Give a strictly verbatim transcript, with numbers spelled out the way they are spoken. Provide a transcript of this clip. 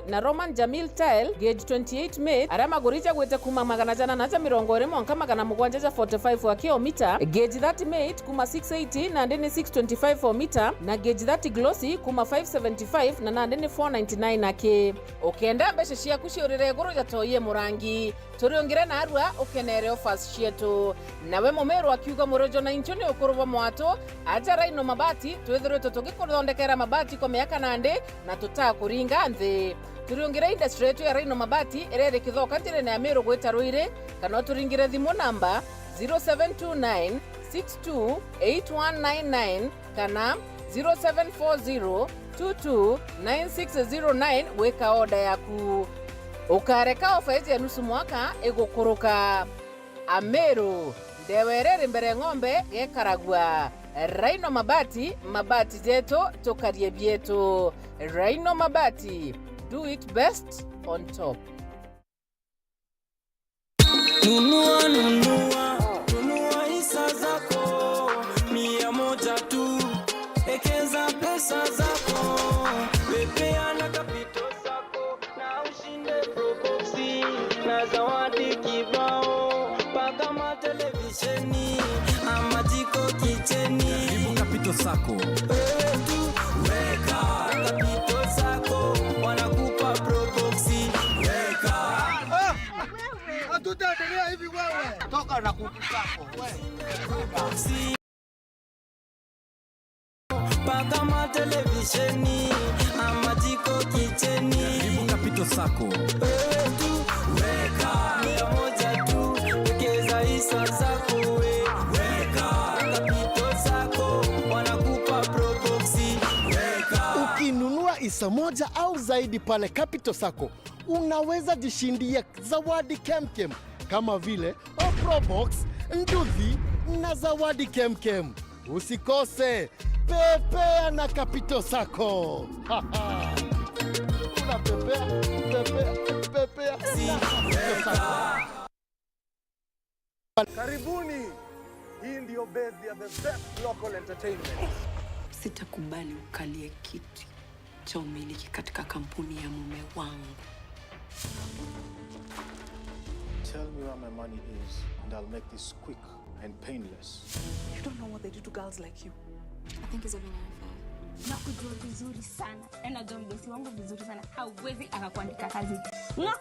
na Roman Jamil Tile, gauge twenty-eight mate, aria maguri jagwite kuma magana jana na ja mirongo iri mwanka magana mugwanja ja forty-five wa kiomita, gauge thirty mate kuma six eighty nandi ni six twenty-five o mita, na gauge thirty glossy kuma five seventy-five na nandi ni four ninety-nine aki. Ukenda mbeca ciaku ciurire iguru ja toi e murangi, turiungire narua ukenere offers cietu. Nawe Mumiru akiuga, murojo na inchu ni ukuru bwa mwatu, aja Rhino Mabati, twithiritwe tugikuthondekera mabati kwa miaka nandi na tutakuringa nthi. Turiungire industry yetu ya Rhino Mabati iria iri Kithoka njirene ya Miru gwita Ruiri, kana uturingire thimu namba zero seven two nine six two eight one nine nine kana zero seven four zero two two nine six zero nine gwika order yaku. Ukareka ofa iji ya nusu mwaka igukuruka. Ameru, ndewa iria iri mbere ng'ombe gekaragua. Rhino Mabati, mabati jetu, tukarie bietu. Rhino Mabati, do it best on top. Nunua, nunua, nunua hisa zako, mia moja tu. Ekeza pesa zako, pepea na kapito zako, na ushinde Probox na zawadi kibao, mpaka matelevisheni ama jiko kicheni. Karibu Capital Sacco. Wewe tu weka Capital Sacco, wanakupa Probox. Weka. Ah! Hatutaendelea hivi wewe. Toka na kuku zako, wewe. Mpaka matelevisheni ama jiko kicheni. Karibu Capital Sacco. Wewe tu weka mia moja tu, wekeza hisa zako we. Weka Capital Sacco, wanakupa Probox. Weka. Ukinunua hisa moja au zaidi pale Capital Sacco, unaweza jishindia zawadi kemkem kama vile Probox, nduthi na zawadi kemkem. Usikose, pepea na Capital Sacco. Unapepea, pepea, pepea na Capital Sacco. Karibuni. Hii ndio base ya the best local entertainment. Sitakubali ukalie kiti cha umiliki katika kampuni ya mume wangu. Tell me where my money is and I'll make this quick and painless. You don't know what they do to girls like you. I think he's having an affair. Nakujua vizuri sana. Na najua mdosi wangu vizuri sana. Hauwezi akakuandika kazi. Nga-